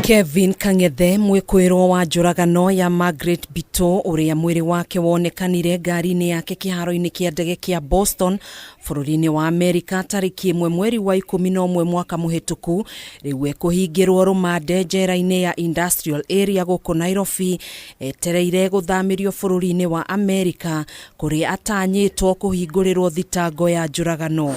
Kevin Kang'ethe, mwĩkũĩrwo wa njũragano ya Margaret Bitu, ũrĩa mwĩrĩ wake wonekanire ngari-inĩ yake kĩharo-inĩ kĩa ndege kĩa Boston bũrũri-inĩ wa Amerika tarĩki 1 mweri wa 11 mwaka mũhĩtũku, rĩu ekũhingĩrwo rũmande njera-inĩ ya Industrial Area gũkũ Nairobi, etereire gũthamĩrio bũrũri-inĩ wa Amerika kũrĩa atanyĩtwo kũhingũrĩrwo thitango ya njũragano.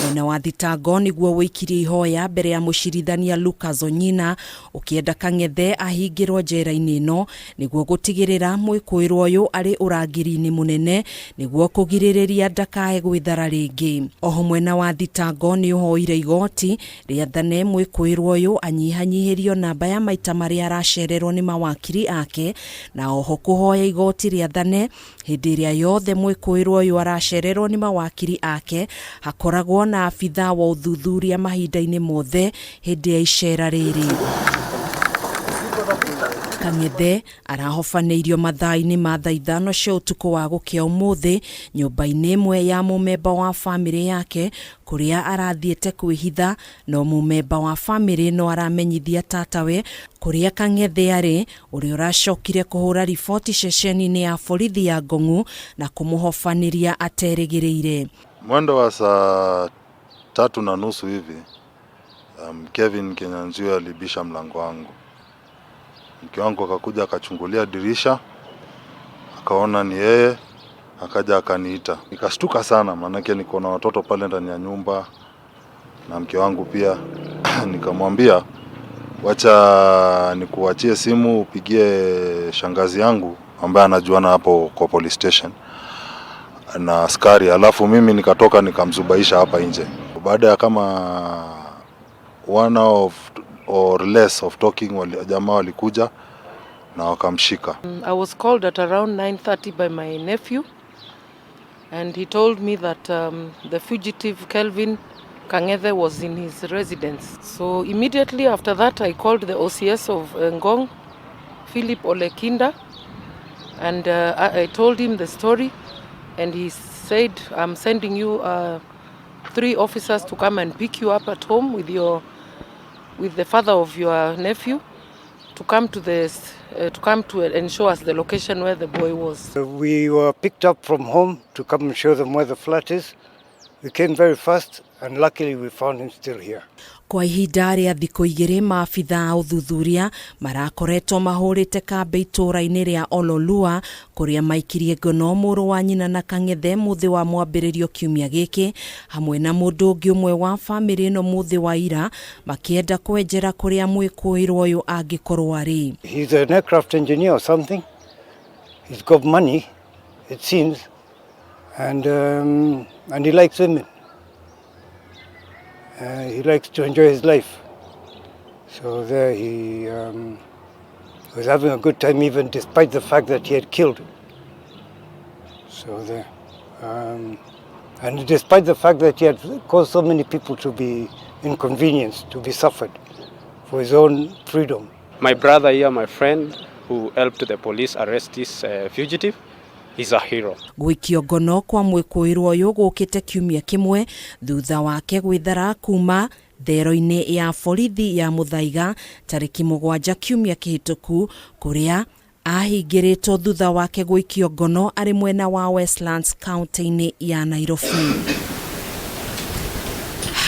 Mwena wa thitango nĩguo wũikirie ihoya mbere ya mũcirithania Lucas Onyina, ũkĩenda Kang'ethe ahingĩrwo njera-inĩ ĩno nĩguo gũtigĩrĩra mwĩkũĩrwo ũyũ arĩ ũrangĩri-inĩ mũnene nĩguo kũgirĩrĩria ndakae gwĩthara rĩngĩ. Oho mwena wa thitango nĩ ũhoire igoti rĩathane mwĩkũĩrwo ũyũ anyihanyihĩrio namba ya maita marĩa aracererwo nĩ mawakiri ake, na oho kũhoya igoti rĩathane hĩndĩ ĩrĩa yothe mwĩkũĩrwo ũyũ aracererwo nĩ mawakiri ake hakoragwo na abithaa wa ũthuthuria mahinda-inĩ mothe hĩndĩ ya icera rĩrĩ. Kang'ethe arahobanĩirio mathaa-inĩ ma thaa 5 cia ũtukũ wa gũkĩa ũmũthĩ nyũmba-inĩ ĩmwe ya mũmemba wa bamĩrĩ yake kũrĩa arathiĩte kwĩhitha, no mũmemba wa bamĩrĩ no aramenyithia tatawe kũrĩa Kang'ethe arĩ, ũrĩa ũracokire kũhũra riboti ceceni-inĩ ya borithi ya Ngong'u na kũmũhobanĩria aterĩgĩrĩire. Mwendo wa saa 3:30 hivi, Kevin Kinyanjui alibisha mlango wangu. Mke wangu akakuja akachungulia dirisha, akaona ni yeye, akaja akaniita. Nikashtuka sana maanake niko na watoto pale ndani ya nyumba na mke wangu pia. Nikamwambia wacha nikuachie simu upigie shangazi yangu ambaye anajuana hapo kwa police station na askari, alafu mimi nikatoka nikamzubaisha hapa nje. Baada ya kama 1 hour or less of talking, jamaa walikuja na wakamshika. I was called at around 9:30 by my nephew, and he told me that the fugitive Kelvin Kang'ethe was in his residence. So immediately after that I called the OCS of Ngong, Philip Olekinda, and I told him the story, and he said, I'm sending you 3 officers to come and pick you up at home with the father of your nephew, to come to this to come to and show us the location where the boy was. We were picked up from home to come and show them where the flat is. We came very fast, and luckily we found him still here. Kwa ihinda rĩa thikũ 2 maabithaa a ũthuthuria marakoretwo mahũrĩte kambĩ itũũra-inĩ rĩa Ololua kũrĩa maikirie ngono mũrũ wa nyina na Kang'ethe mũthĩ wa mwambĩrĩrio kiumia gĩkĩ, hamwe na mũndũ ũngĩ ũmwe wa bamĩrĩ ĩno mũthĩ wa ira, makĩenda kwenjera kũrĩa mwĩkũĩrwo ũyũ angĩkorwo arĩ. He's an aircraft engineer or something. He's got money, it seems, and he likes women. He likes to enjoy his life. So there he was having a good time, even despite the fact that he had killed. So there. And despite the fact that he had caused so many people to be inconvenienced, to be suffered for his own freedom. My brother here, my friend, who helped the police arrest this fugitive, is a hero. Gũikio ngono kwa mwĩkũĩrwo ũyũ gũkĩte kiumia kĩmwe thutha wake gwĩthara kuma thero-inĩ ya borithi ya Muthaiga tarĩki 7 kiumia kĩhĩtũku, kũrĩa ahingĩrĩtwo thutha wake gũikio ngono arĩ mwena wa Westlands kaunti-inĩ ya Nairobi.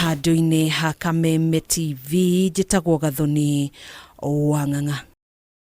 Handũ-inĩ ha Kameme TV, njĩtagwo Gathoni Wang'ang'a.